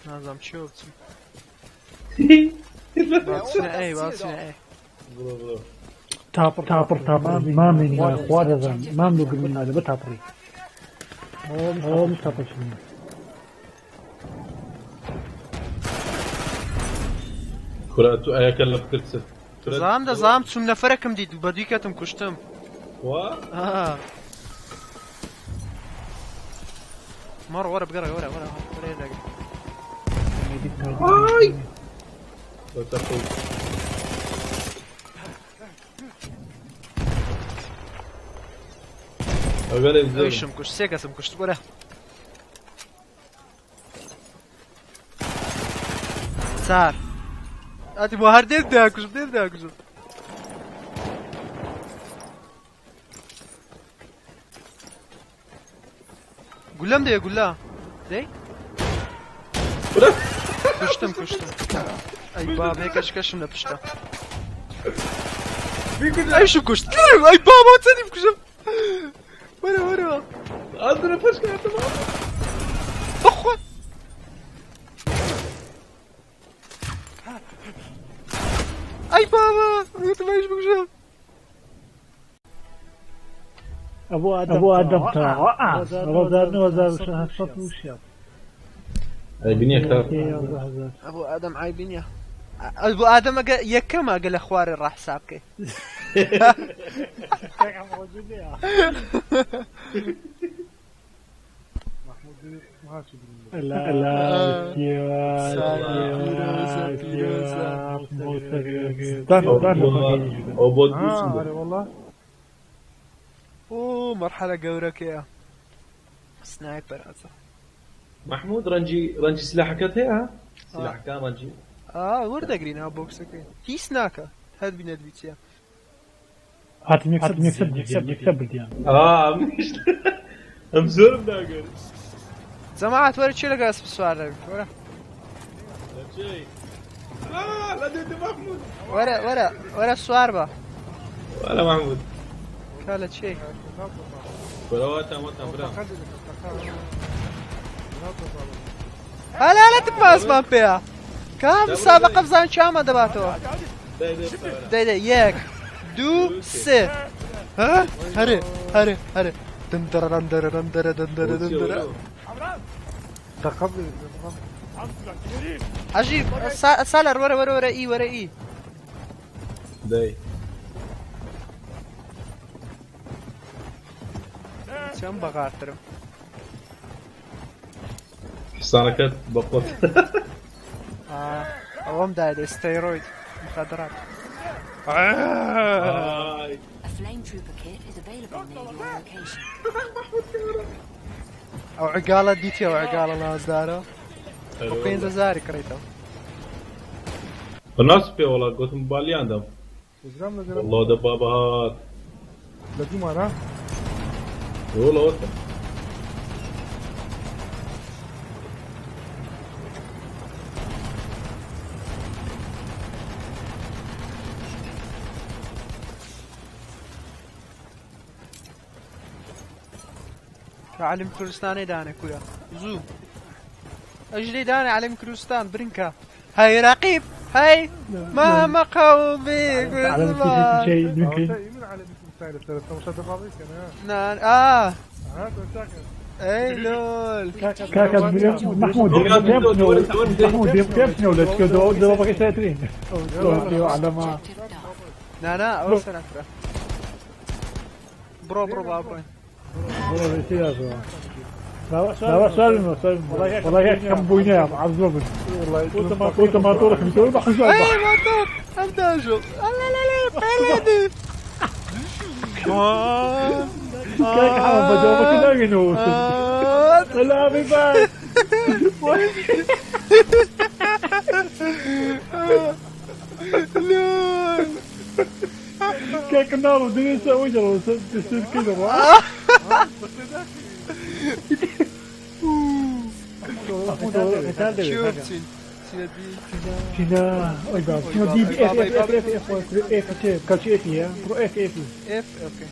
نازانم چیەوە بچم. با بچینە ئەی، با بچینە ئەی. بڕۆ بڕۆ. تاپڕ تاپڕ تاپڕ مامێ خوا دەزان مام لۆ گرنگ نادە بە تاپڕی ئەوە مستاپڕ چنی. کورە تو ئەیەکە لە فکر چ دەزانم دەزانم چوم نەفەرەکم دیت بە دوی کەتم کوشتم. وا؟ آه. مەڕ وەرە بگەڕێ وەرە وەرە وەرە دەگرم. ئای بەتەقڵ. ئەگەرێ زۆر. ئەویشم کوشت سێ کەسم کوشت وەرە. چار. ئەتی بۆ هەر دێم داکوژم دێم داکوژم. گولەم دێ گولە دەی کوشتم کوشتم ئەی بابێ کەش کەشم لە پشتە ئەیشم کوشت ئەی بابا چەندی بکوژم وەرە وەرە ئازرە پشکاتەوە بخوا ئەی بابا وتم ئەیش بکوژم. ئەبوو ئادەم تا 9600. عیبی نییە کاک. ئەبوو ئادەم عیبی نییە. ئەبوو ئادەم ئەگە یەکەمە ئەگە لە خوارێ ڕا حساب بکەی. لا ئەو بۆ دووسم والله. ئۆ مەرحەلە گەورەکەیە سنایپەر ئەزە. محمود ڕەنجی ڕەنجی سلاحەکەت هەیە؟ سلاحەکان ڕەنجی ئا وەردەگرین ئا بۆکسەکەی هیچ ناکە هەر بینە دبی چییە. هاتم یەکسەر یەکسەر یەکسەر یەکسەر بردیان. ئا منیش ئەم زۆرم داگەر. جەماعەت وەرە کێ لەگەڵ ئەسپ سوار دەبیت وەرە. لە چێی؟ ئا لە دێتە محمود. وەرە وەرە وەرە سوار بە. وەرە محمود. کا لە چێی؟ وەرە واتان واتان برام. هەلا هەلا تکمە ئەسمان پێیە. کا مسابقە بزانین کێ دەباتەوە. دەی دەی وەرە. دەی دەی یەک دوو سێ. ها هەرێ هەرێ هەرێ دم دەرەم دەرەم دەرە دەم دەرە دەم دەرە. تقبل. عجیب سالار وەرە وەرە وەرە ئی وەرە ئی. دەی چەند بەغارترم. حسانەکەت بەقوەت. ئەوەم دایە ستێرۆید مخدرات. ئای. A flame trooper kit is available near your location. ئەو عگاڵە دیتی ئەو عگاڵە نازدارە بۆ 5000 کڕیتەوە. بەناس پێ وەڵا گوتم بالیان دەم. وزرام لە والله دەبابە هات. لە دوومانە وەڵا وەتە. کە عەلم کوردستانەی دانێ کورە زوو ئەژلی دانێ عەلم کوردستان برنکە هەی رەقیب هەی مامە قەومی کوردستان. من على بيكم ساير تماشا دبابيك انا نا ئا ها ساكن. ئەی لۆل کاکە محمود محمود پێم لە دەبەکەی ساترین على ما Objective Duff. نانا ئەوە سەرافرە بڕۆ بڕۆ با بڕۆین. والله كم بوينام عزوب قلت ما طولك بتقول ما حزوب. ئەی ماتۆر ئەم داژۆ لا لا لا پێلێدی. كاك حرام بجاوبك لا لا بيبان. لول. كاك النار ودنيا سوي تصير كذا. شوف چین چینە دی شنو اي باب شنو دي بي اف اف اف اف اف اف كلشي اف هي برو اف اف. اف اوكي.